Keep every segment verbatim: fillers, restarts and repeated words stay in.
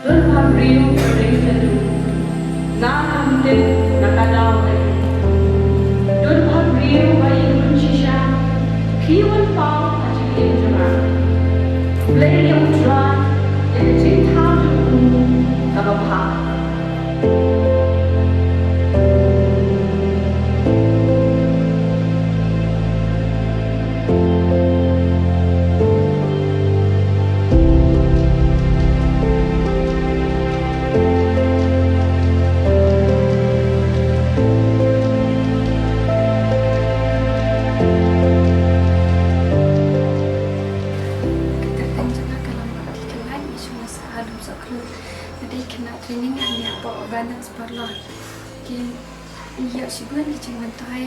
Dur bha briew ba dei shadu, nga kham tip na ka daw ei. Dur bha briew ba ïeit shisha, phi wan paw ha jingim jong nga. Blei ïa U Trai ïa ka jingthaw jong u kaba bha. Ka kyrteng jong nga ka long Ki Khynnah, nga shong sah ha Lumsohkhrut. Nga dei khynnah training hangne hapoh Banners Parlour. Ki ïoh shibun ki jingmyntoi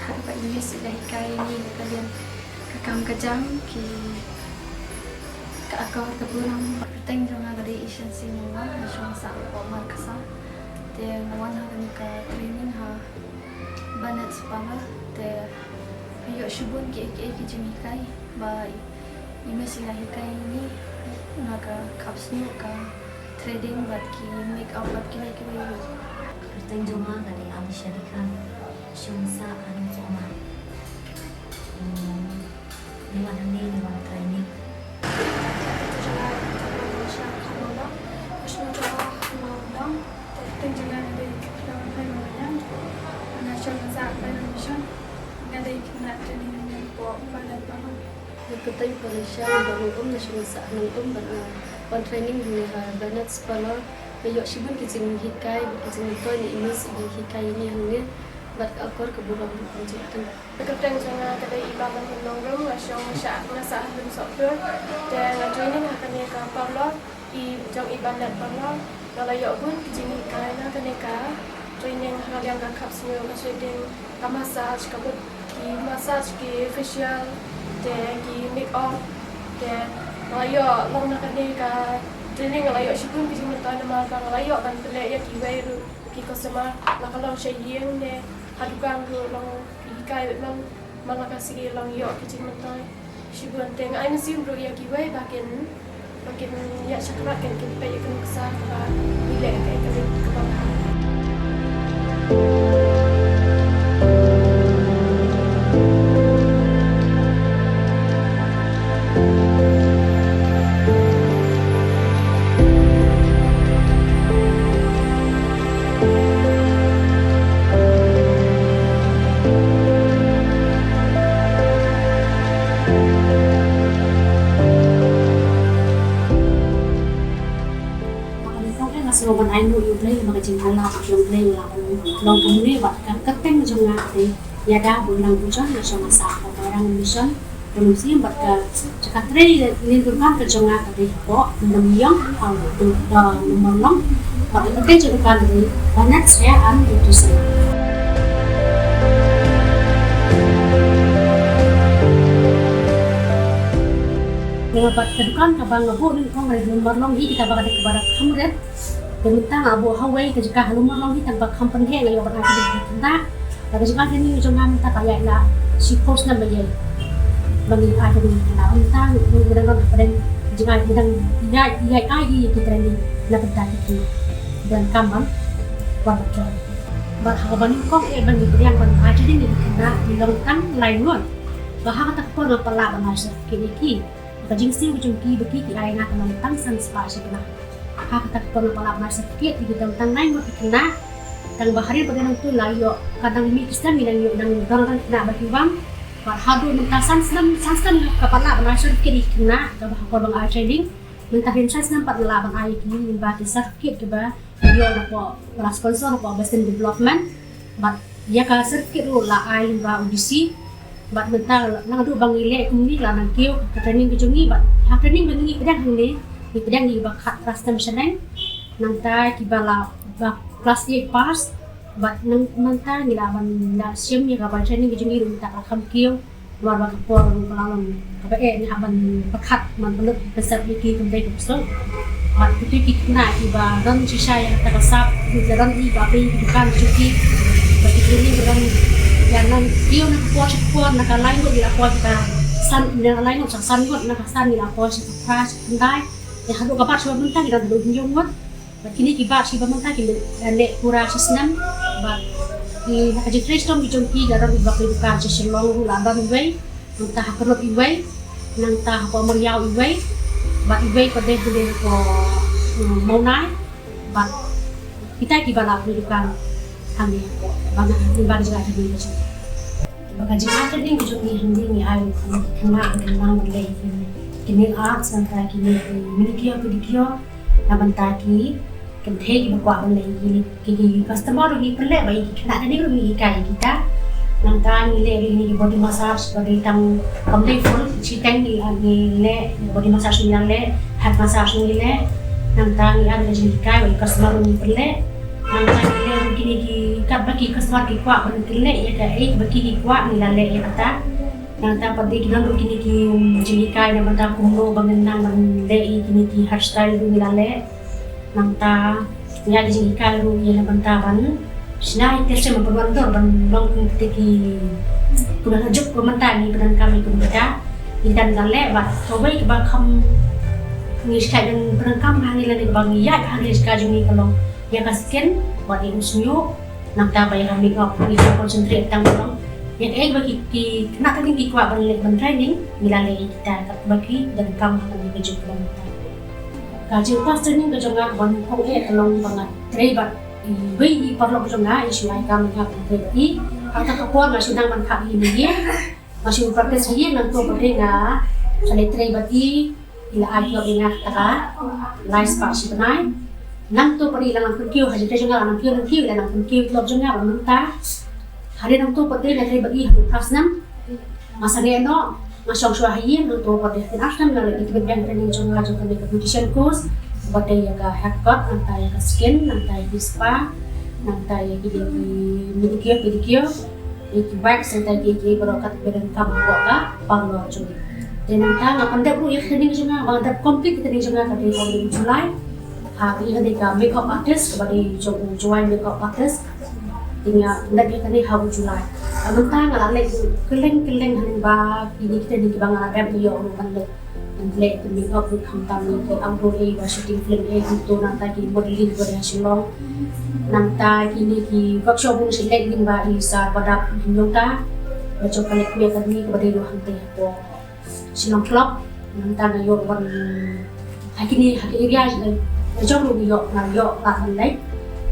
haduh ba i miss i la hikai ngi ha ka liang ka kam ka jam, ki ka akor ka burom. Kyrteng jong nga ka dei Ishan Singh Mawar, nga shong sah hapoh Markasa. Te nga wan ha kane ka training ha Banners Parlour te nga ïoh shibun kiei kiei ki jinghikai ba i miss i la hikai ngi, na ka khapsngew ka threading bad ki make up bad kiwei kiwei. Kyrteng jong nga ka dei Alisha Dikhan, shong sah ha Nongsohma. Hmm, ngi wan hangne ngi wan training. Kyrteng jong nga ka dei Kyrteng Hai Mawar Yang. Nga shong sah Banners Mission. Nga dei khynnah training hapoh Banners Parlour. Nga kyrteng Felicia Nongum, nga shong sah Nongum bad nga wan training hangne ha Banners Parlour. Nga ïoh shibun ki jinghikai bad ki jingmyntoi, i miss i hikai ngi hangne bad ka akor ka burom ka jingmyntoi. Ka kyrteng jong nga ka dei Ibalangun Nongrum, nga shong sah, nga sah ha Lumsohkhrut. Te nga training ha kane ka parlour i jong i Banners Parlour. Nga la ïoh bun ki jinghikai na kane ka training ha ka liang ka khapsngew, ka threading, ka massage, ka mut ki massage, ki facial, te ki make up. Te nga la ïoh long na kane ka training, nga la ïoh shibun ki jingmyntoi namar ba nga la ïoh ban pynleh ïa kiwei ruh ki customer, la ka long sha ïing ne ha dukan ruh long ki hikai beit man, man la ka sngi long ïoh ki jingmyntoi shibun. Te nga ai mynsiem ruh ïa kiwei ba kin, ba kin ïa shakrat, kin, kin peit ïa ka nuksa kaba ngi leh kaei kaei kaba bha. Nga sngewbha ban ai nguh ïa U Blei namar ka jingpyllait jong U Blei, nga lah ban long kumne bad ka kyrteng jong nga ka dei Ïada Bunrang Bujon, nga shong sah ha Banners Mission. Ka mynsiem bad ka jaka trei lynti dukan ka jong nga ka dei hapoh Nongïong, ha Dong, ha Nongmawlong. Bad ka kyrteng jong ka dukan ka dei Banners Hair and Beauty Salon. Bad ka dukan kaba nga buh nyngkong ka dei Nongmawlong hi, kaba ka dei kaba da kham rit. Te mynta nga buh ha kawei ka jaka ha Nongmawlong hi tang ba kham pynheh, nga ïoh ban ai ki khynnah. Ka jaka training jong nga mynta ka ïaid la shiphew snem ba ïaid. Ba ngi ai training ki khynnah mynta ngi dang don hapdeng jaka ngi dang ïaid, ïaid ai ïa ki training na ka bynta ki khynnah. Donkam ban wan ban training. Bad ha kaba nyngkong eh ba ngi pdiang ban ai training ïa ki khynnah ngi long tang lai ngut. Ba ha kata ka por nga pat lah ban ai certificate ïa ki. Ka jingsiew ka jong ki ba ki ki ai nga ka long tang san spah shi khynnah. Ha kata ka por nga pat lah ban ai certificate ïa ki dang tang lai ngut ki khynnah. Tang ba hadien ba dang nangtu la ïoh ka dang mih ki snem ngi dang ïoh dang don tang khynnah ba ki wan. Bad haduh mynta san snem, san snem ka pat lah ban ai certificate ïa ki khynnah kaba ha ka por ba nga ai training. Mynta hadien san snem pat nga lah ban ai ïa ki lyngba ki certificate kiba ïoh napoh, la sponsor napoh Basin Development. Bad ïa ka certificate ruh la ai lyngba u D C. Bad mynta naduh ba ngi leh kumne la nang kiew ka training ka jong ngi, bad ha training ba ngi pdiang hangne ngi pdiang ïa kiba khat phra snem shaneng. Nangta kiba la ba class eight pass. Bad nang mynta ngi la ban la shim ïa kaba training ka jong ngi ruh mynta ka la kham kiew. Namar ba ka por ruh ka la long kaba eh, ngi hap ban pyrkhat ban pynlut pynsep ïa ki kumdei kumsuk. Bad kito ki khynnah kiba don shisha ïa kata ka sap, ki la don i ba pei ki dukan jong ki. Bad ki khynnah kiba don ïa nang kiew na ka por sha ka por, na ka lai ngut ngi la poi sha ka san, na ka lai ngut sha ka san ngut, na ka san ngi la poi sha ka phra sha ka khyndai. Haduh ka batch ba mynta ki dang haduh hynñiew ngut. Bad kine ki batch kiba mynta ki leh pura shi snem. Bad ki ha ka jingtrei shitom ki jong ki la don kiba plie dukan sha Shillong ruh la don iwei. Nangta ha Kyrduh iwei. Nangta ha Mawriaw iwei. Bad iwei pat de ha Mawlai. Bad kita kiba la plie dukan hangne ba nga ba ka jingïaid training ka jong ngi. Ba ka jingïaid training ka jong ngi hangne ngi ai ki khynnah ki khynnah ban leh ki nail arts nangta ki manicure pedicure na bynta ki kynthei kiba kwah ban leh ki ki customer ruh ngi pynleh ba ki khynnah tang ruh ngi hikai kita. Nangta ngi leh ruh ngi body massage ba dei tang kam dei full shiteng ngi leh body massage ngi leh, head massage ngi leh. Nangta ngi ai ka jinghikai ba ki customer ruh ngi pynleh. Nangta ngi leh ruh kine ki katba ki customer ki kwah ban leh ïa kaei ba ki ki kwah ngi la leh ïa kata. Nangta pat de ki don ruh kine ki jinghikai na bynta kumno ba ngin nang ban leh ïa kine ki hairstyle ruh ngi la leh. Nangta ïa ki jinghikai ruh ïa na bynta ban shna ïa ki shem ban wan dor ban long kum kite ki kumba la juk ba mynta ngi pyndonkam ïa kum kita. Ngi dang la leh bad kawei kaba kham ngi shkai ban pyndonkam ha ngi lane kaba ngi ïaid ha ngi shkai jong ngi ka long ïa ka skin bad ïa u shñiuh. Nangta ba ïa ka makeup ngi concentrate tang ba long ïa kaei ba ki ki khynnah ka ding ki kwah ban leh ban training ngi la leh ïa kita katba ki donkam ha kane ka juk ba mynta. Ka jingpass training ka jong nga kaba nyngkong eh ka long ba nga trei bad iwei i paralok jong nga i shu ai kam ïa nga ban trei bad i. Ha kata ka por nga shu dang ban khap ïing ïa nga nga shu practice ïa nangto pat de nga sa leh trei bad i. I la ai tlot ïa nga kata ka lai spah shi bnai. Nangto pat de i la nang pynkiew ha jingtrei jong nga la nang pynkiew nangkiew i la nang pynkiew tlot jong nga ba mynta. Hadien nangto pat de nga trei bad i haduh phra snem. Nga sangeh noh nga shong shuwa ha ïing nangto pat de hadien ar snem nga la activate biang training jong nga jong kane ka beautician course. Bad de ïa ka haircut nangta ïa ka skin nangta ïa ki spa nangta ïa ki manicure pedicure. Ïa ki wax nangta ïa ki baroh katba donkam hapoh ka parlour jong ngi. Te nangta nga pyndep ruh ïa ka training jong nga ba nga dep complete ka training jong nga ka dei ha u July. Ha ka ïa ka dei ka makeup artist kaba dei jong u Jowai makeup artist. Te nga pyndep ïa kane ha u July. Ka mynta nga la leh kylleng kylleng hangne ba kine ki training kiba nga la dep ïoh ruh ban leh. Ban leh ka makeup ruh khamtam ïa ki eyebrow ei ba shooting film ei kumto nangta ki modeling ba dei ha Shillong. Nangta kine ki workshop ruh shu leh lyngba i Sir Padap Hynñiewta ba jong ka Lakme Academy kaba dei ruh hangtei hapoh Shillong Club. Nangta nga ïoh ban ha kine ha ka area la jong ruh nga ïoh nga ïoh lad ban leh.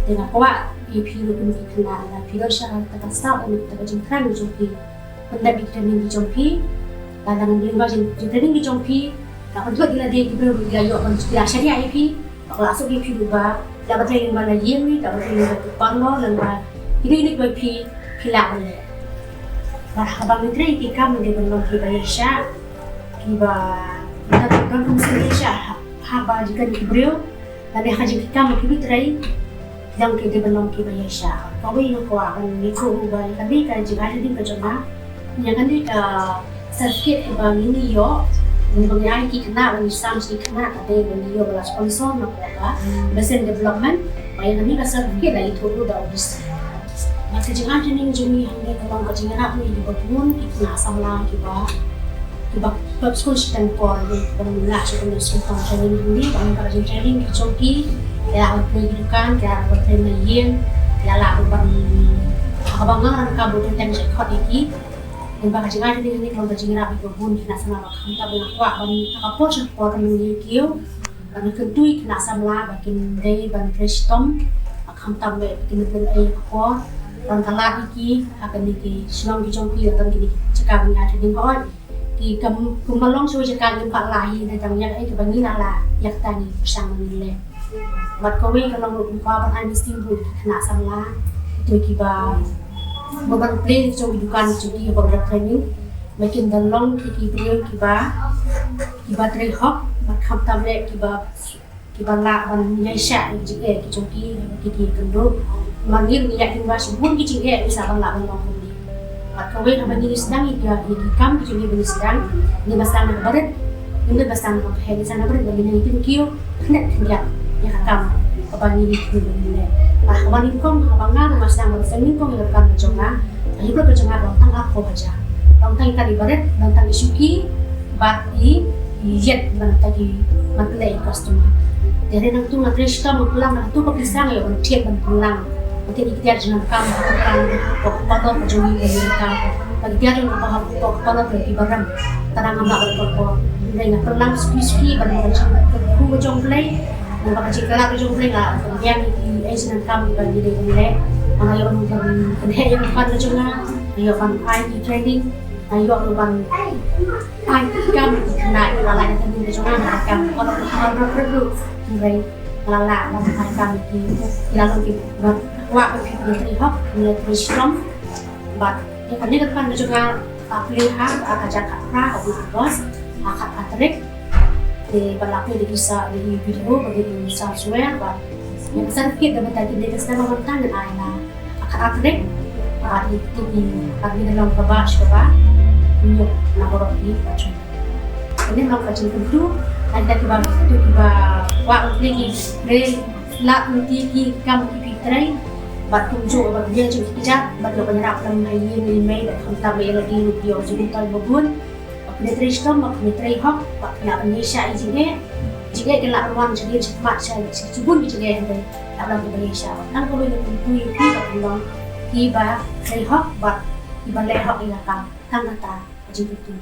Te nga kwah ïa phi ruh kum ki khynnah lada phi donkam sha kata ka step kata ka jingkyrmen jong phi. Pyndep ïa ki training ki jong phi. Lada ngan lyngba jing training ki jong phi la pyndep ïa lade ki briew ki la ïoh ban ki la shaniah ïa phi. Ba la suk ïa phi ruh ba la ba training ba la ïing ni la ba training ba ki parlour lane ba kine kine ba phi phi lah ban leh. Bad haba ngi trei ki kam ngi dei ban long kiba ïaishah kiba don kum sien ïaishah haba jingkyrmen ki briew. Lane ha ka jingkyrmen ki briew trei. Long ki dei ban long kiba ïaishah. Kawei nga kwah ban ïathuh ruh ba ïa kane ka jingïaid lynti ka jong nga, ïa kane ka certificate kaba ngin ïoh, ba ngi ai ki khynnah, ba ngi sam ki khynnah, ka dei ba ngi ïoh ba la sponsor na ka Basin Development. Ba ïa kane ka certificate la ïathuh ruh da u D C. Bad ka jingïaid lynti jong ngi hangne ka long ka jingïarap ïa kiba bun ki khynnah samla kiba kiba pep skul shiteng por, kiba ym lah shuh ban leit skul, tang training hangne, ba mynta ka jingtraining ki jong ki, ki lah ban plie ki dukan, ki lah ban plie na ïing, ki lah ban, ha kaba nga ruh nga kwah ban pynthikna shakhmat ïa ki. Mynta ka jingtraining hangne ka long ka jingïarap ïa kiba bun ki khynnah samla, ba khamtam ba nga kwah ban ha ka por sha ka por kan nang ïa ki ïoh ban kyntu ïa ki khynnah samla ba kin dei ban trei shitom, ba khamtam ba kin dei ban ai ka por ban kylla ïa ki ha kine ki shnong ki jong ki, ha kine ki jaka ba ngi ïaid training hooid. Ki kam kumba long shuh jaka ngim pat lah hi, na tang ïa kaei kaba ngi la lah ïa kata ngi pyrshang ngi leh. Bad kawei ka long ruh kumba ban ai mynsiem buh ki khynnah samla, to kiba ba ban plie jong ki dukan jong ki ba ban training, ba kin da long ki ki briew kiba kiba trei hok, bad khamtam leh kiba kiba lah ban ïaishah ïa ki jingeh ki jong ki, ki ki kynduh. Ba ngi ngi ïa ki ba shibun ki jingeh ngi sa ban lah ban long kumne. Bad kawei haba ngi sdang ïa ki kam ki jong ngi ba ngi sdang, ngi ba sdang na barit, ngi ba sdang na barit, ngi sdang na barit ba ngi ngi kiew khyndiat khyndiat ïa ka kam kaba ngi ngi kiew ba ngi leh. Bad haba ngi kong haba nga ruh nga sdang ba ngi kong ïa ka kam ka jong nga, ïa ka jong nga ba tang arphew hajar. Ba tang ïa ka dei barit, ba tang ïa shuki bad i ïeit ban ta ki ban khleh ïa customer. Te hynrei nangtu nga trei shitom nga pynlang, nangtu ba ki sang ïa ban thied ban pynlang. Ba ki ïa ki tiar jingdonkam, pynlang ba ka parlor ka jong ngi ka ïa ka. Ba ki tiar jingdonkam ba ka parlor ka ïa ki baram. Tang nga ba ka parlor. Hynrei nga pynlang suki suki ban ba ka jingkyrkhu ka jong U Blei. Ban ba ka jingkyrkhu ka jong U Blei nga pynbiang ïa ki jingdonkam ba ngi dei ban leh. Nga ïoh ban pynheh ïa ka jong nga. Nga ïoh ban ai ki training. Nga ïoh ruh ban ai kam ki khynnah ki la lah ïa ka jong nga, ai kam ki khynnah ki khynnah ruh. Hynrei nga la lah ban ai kam ki, ki la long ki ba kwah ban pyntrei hok, pyntrei shitom. Bad ïa kane ka dukan ka jong nga ka plie ha ka jaka phra ha u August, ha khatphra tarik. Te ba la plie da ki sa, da ki video, ba da ki software, ba ïa ka certificate da bynta ki, da ka sdang ba mynta ngan ai na ka khatphra tarik. Ba ki, ki, ki, ba ki da long kaba, shuwa ba, nyuk na baroh ki ba jong. Kane long ka jingkyntu, ai da kiba, tu kiba, kwah ban plie ki, re, la, ki, ki, kam ki pyntrei. Bad kumjuh bad ïa jong ki kjat, bad ïa ban rap lam ha ïing ha mei, bad khamtam ïa lade ruh ïa jingmyntoi babun. Ba pyntrei shitom, ba pyntrei hok, ba pynban ïa shah ïa jingeh. Jingeh ki la wan jingeh jingmat sha shibun ki jingeh hynrei. Rap lam ki ba ïa shah. Tang kawei ka pyntu ïa ki ba pynlong kiba trei hok, ba kiba leh hok ïa ka kam. Tang kata ka jingkyntu.